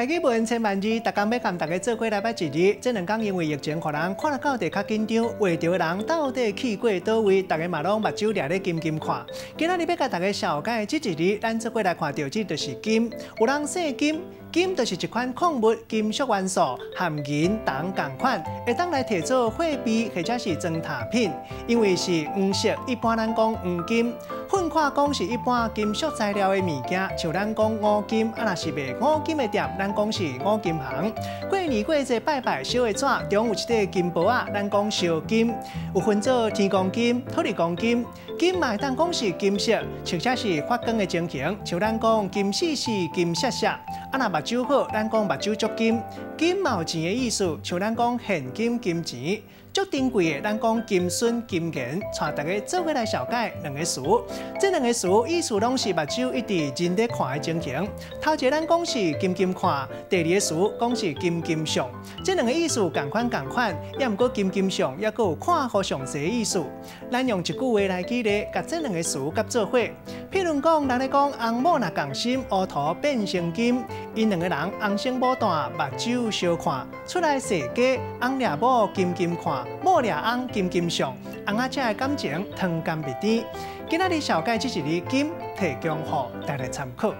家語文千萬字，逐工欲共大家做伙來捌一字。這兩工因為疫情，予人看了到底較緊張，畫著的人到底去過佗位，大家嘛攏目睭掠咧金金看。今仔日欲共大家紹介這一字，咱做伙來看著這就是金。有人姓金，金就是一款礦物金屬元素，和銀、銅仝款，會當來提做貨幣或者是裝鍬品。因為是黃色，一般咱講黃金。糞看講是一般金屬材料的物件，像咱講五金，啊若是賣五金的店，咱講是五金行。過年過節拜拜燒的紙，中有一塊金箔仔，咱講燒金。有分做天公金、土地公金，金嘛會當講是金色，或者是發光的情形，像咱講金絲絲、金閃閃。啊若目睭好，咱講目睭足金。金嘛有錢的意思，像咱講現金、金錢。足珍貴的，咱講金筍、金銀，帶大家做伙來紹介兩个詞。這兩个詞意思攏是目睭一直認咧看的情形。頭一个咱講是金金看，第二個詞講是金金相。這兩个意思仝款仝款，也毋過金金相猶閣有看予詳細的意思。咱用一句話來舉例，共這兩个詞佮做伙。譬如講，人咧講翁某若仝心，烏塗變成金。𪜶兩个人翁生某大，目睭相看，出來踅街，翁掠某金金看，某掠翁金金相，翁仔遮的感情糖甘蜜甜。今仔日紹介這一字金，提供予大家參考。